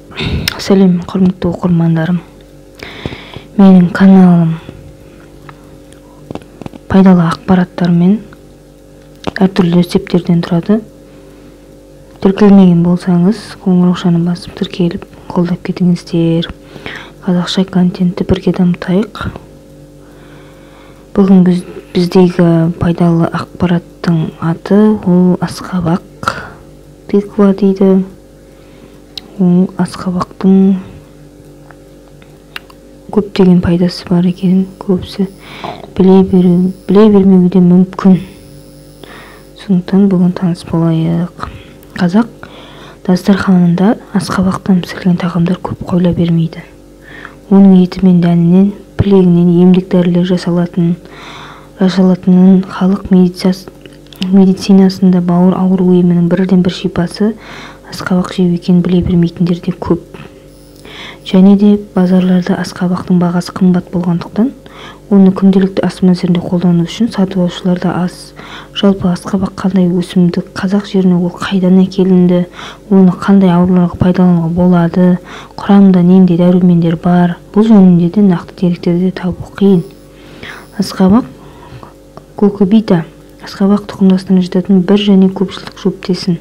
Сәлем, құрметті оқырмандарым! Менің каналым пайдалы ақпараттар мен әртүрлі рецепттерден тұрады. Тіркелмеген болсаңыз, қоңыраушаны басып, тіркеліп, қолдап кетіңіздер. Қазақша контентті бірге дамытайық. Бүгін біздегі пайдалы ақпараттың аты ол асқабақ, тыква дейді. Ол асқабақтың көптеген пайдасы бар екенін көбісі біле бермеуі де мүмкін. Сондықтан бүгін таныс болайық. Қазақ дастарханында асқабақтан пісірілген тағамдар көп қойыла бермейді. Оның еті мен дәнінен, пілегінен емдік дәрілер жасалатынын, халық медицинасында бауыр ауруы емінің бірден бір шипасы асқабақ жеу екенін біле бермейтіндер де көп. Және де базарларда асқабақтың бағасы қымбат болғандықтан, оны күнделікті ас мәзірінде қолдану үшін сатып алушылар да аз. Жалпы, асқабақ қандай өсімдік, қазақ жеріне ол қайдан әкелінді, оны қандай ауруларға пайдалануға болады, құрамында нендей дәрумендер бар, бұл жөнінде де нақты деректерді табу қиын. Асқабақ куркубита, асқабақ тұқымдасына жататын бір және көпжылдық шөптесін.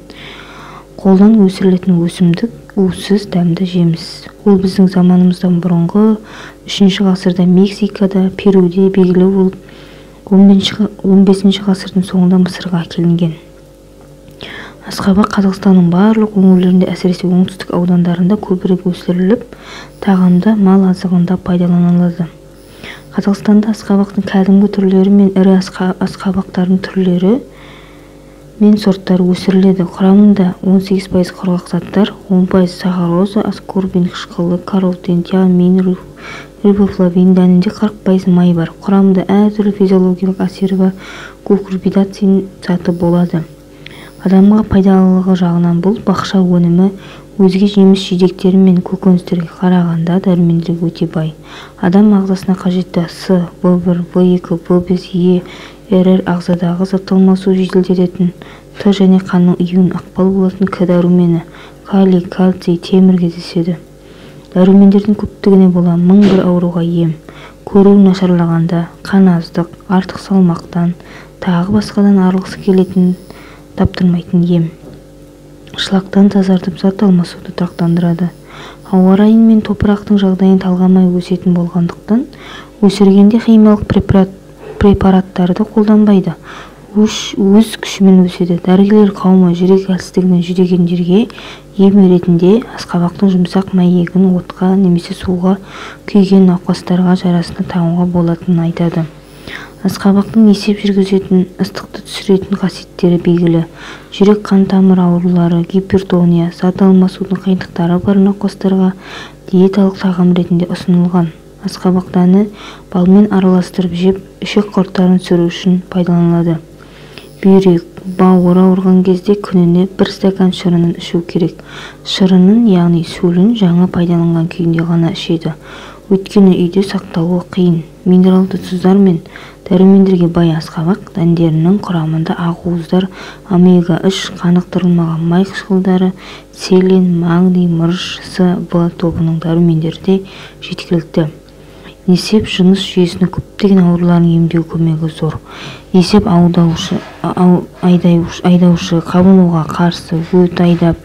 Қолдан өсірілетін өсімдік, уысыз, дәмді жеміс. Ол біздің заманымыздан бұрынғы үшінші ғасырда Мексикада, Перуде белгілі болып, 15 ғасырдың соңында Мысырға әкелінген. Асқабақ Қазақстанның барлық өңірлерінде, әсіресе оңтүстік аудандарында көбірек өсіріліп, тағамда, мал азығында пайдаланылады. Қазақстанда асқабақтың кәдімгі түрлері мен ірі асқабақтардың түрлері мен сорттары өсіріледі. Құрамында 18% құрғақ заттар, 10% сахароза, аскорбин қышқылы, каротин, тиамин, рибофлавин, дәнінде 40% май бар. Құрамында әртүрлі физиологиялық әсері бар кукурбитацин заты болады. Адамға пайдалылығы жағынан бұл бақша өнімі өзге жеміс-жидектер мен көкөністерге қарағанда дәрумендерге өте бай. Адам ағзасына қажетті С, В1, В2, В5, Е, РР, ағзадағы зат алмасу жеделдететін Т және қанның ұюына ықпал болатын К дәрумені, калий, кальций, темір кездеседі. Дәрумендердің көптігіне бола мың бір ауруға ем. Көру нашарлағанда, қан аздық, артық салмақтан, тағы басқадан арылғысы келетін таптырмайтын ем. Шлактан тазартып, зат алмасуды тұрақтандырады. Ауа райы мен топырақтың жағдайын талғамай өсетін болғандықтан, өсіргенде химиялық препараттарды қолданбайды. Өз күшімен өседі. Дәрігерлер қауымы жүрек әлсіздігінен жүдегендерге ем ретінде асқабақтың жұмсақ мәйегін отқа немесе суға күйген науқастарға жарасына таңуға болатынын айтады. Асқабақтың несеп жүргізетін, ыстықты түсіретін қасиеттері белгілі. Жүрек қан тамыр аурулары, гипертония, зат алмасудың қиындықтары бар науқастарға диеталық тағам ретінде ұсынылған. Асқабақ дәні балмен араластырып жеп, ішек құрттарын түсіру үшін пайдаланылады. Бүйрек, бауыр ауырған кезде күніне бір стакан шырынын ішу керек. Шырынын, яғни сөлін жаңа пайдаланған күйінде ғана ішеді. Өйткені үйде сақталуы қиын. Минералды тұздар мен дәрумендерге бай асқабақ дәндерінің құрамында ақуыздар, омега-3, қанықтырылмаған май қышқылдары, селен, магний, мырыш, С, В тобының дәрумендері де жеткілікті. Несеп жыныс жүйесінің көптеген ауруларын емдеу көмегі зор. Несеп айдаушы, қабынуға қарсы, өт айдап,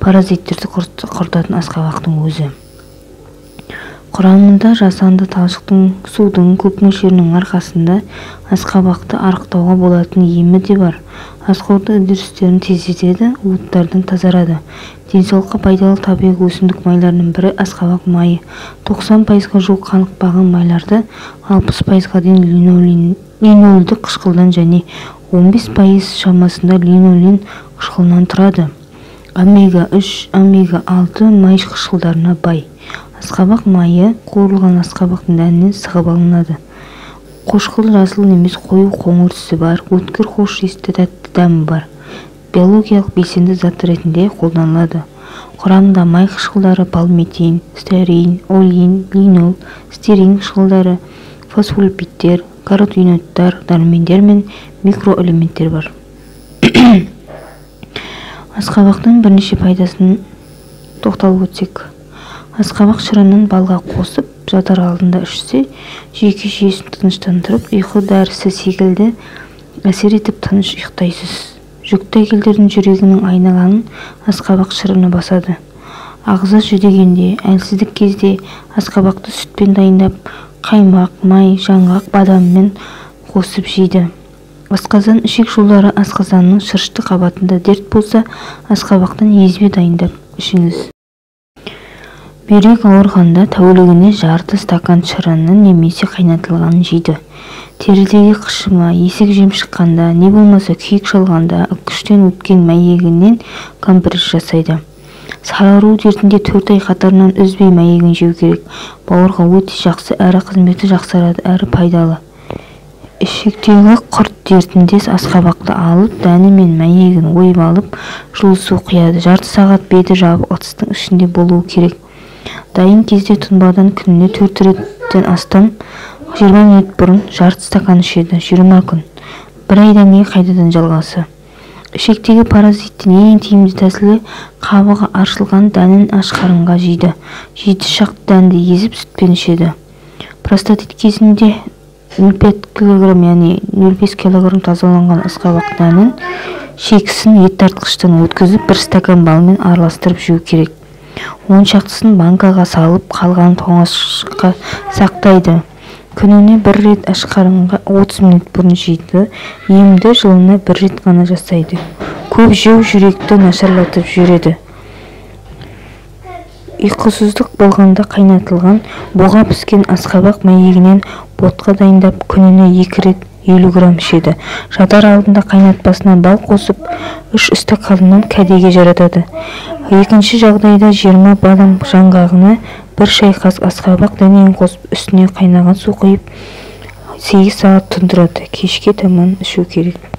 паразиттерді құртатын асқабақтың өзі. Құрамында жасанды талшықтың, судың көп мөлшерінің арқасында асқабақты арықтауға болатын емі де бар. Ас қорыту үдерістерін тездетеді, уыттардан тазарады. Денсаулыққа пайдалы табиғи өсімдік майларының бірі асқабақ майы. 90%-ға жуық қанықпаған майларды, 60%-ға дейін линолдық қышқылдан және 15% шамасында линолен қышқылынан тұрады. Омега-3, омега-6 май қышқылдарына бай. Асқабақ майы қуырылған асқабақтың дәнінен сығып алынады. Қошқыл жасыл немесе қою қоңыр түсі бар, өткір хош иісті тәтті дәмі бар. Биологиялық белсенді зат ретінде қолданылады. Құрамында май қышқылдары пальмитин, стеарин, олеин, линол, стерин қышқылдары, фосфолипидтер, каротиноидтар, дәрумендер мен микроэлементтер бар. Асқабақтың бірнеше пайдасын тоқталып өтсек. Асқабақ шырынын балға қосып, жатар алдында ішсе, жүйке жүйесін тыныштандырып, ұйқы дәрісі секілді әсер етіп тыныш ұйықтайсыз. Жүкті әйелдердің жүрегінің айнығанын асқабақ шырыны басады. Ағза жүдегенде, әлсіздік кезде асқабақты сүтпен дайындап, қаймақ, май, жаңғақ, бадаммен қосып жейді. Асқазан, ішек жолдары, асқазанның шырышты қабатында дерт болса, асқабақтан езбе дайындап ішіңіз. Бүйрек ауырғанда тәулігіне жарты стакан шырыны немесе қайнатылғанын жейді. Терідегі қышыма, есік жем шыққанда, не болмаса күйік шалғанда үккіштен өткен мәйегінен компресс жасайды. Сарару дертінде 4 ай қатарынан үзбей мәйегін жеу керек. Бауырға өте жақсы, әрі қызметі жақсарады, әрі пайдалы. Ішектегі құрт дертінде асқабақты алып, дәні мен мәйегін ойып алып, жылы су құяды. Жарты сағат беті жабық ыдыстың ішінде болуы керек. Дайын кезде тұнбадан күніне 4 реттен астам 20 минут бұрын жарты стакан ішеді. 20 күн. Бір айдан кейін қайтадан жалғасы. Ішектегі паразиттің ең тиімді тәсілі қабығы аршылған дәнін аш қарынға жейді. 7 шақты дәнді езіп сүтпен ішеді. Простатит кезінде 0,5 килограмм, яғни 0,5 килограмм тазаланған асқабақ дәнін шекісін ет тартқыштан өткізіп, 1 стакан балмен араластырып жеу керек. 10 шақтысын банкаға салып, қалғанын тоңазытқышқа сақтайды. Күніне бір рет аш қарынға 30 минут бұрын жейді. Емді жылына бір рет ғана жасайды. Көп жеу жүректі нашарлатып жібереді. Ұйқысыздық болғанда қайнатылған буға піскен асқабақ мәйегінен ботқа дайындап, күніне 2 рет 50 грамм ішеді. Жатар алдында қайнатпасына бал қосып, 3 стаканнан кәдеге жаратады. Екінші жағдайда 20 бадам жаңғағына 1 шай қасық асқабақ дәнегін қосып, үстіне қайнаған су құйып, 8 сағат тұндырады. Кешке таман ішу керек.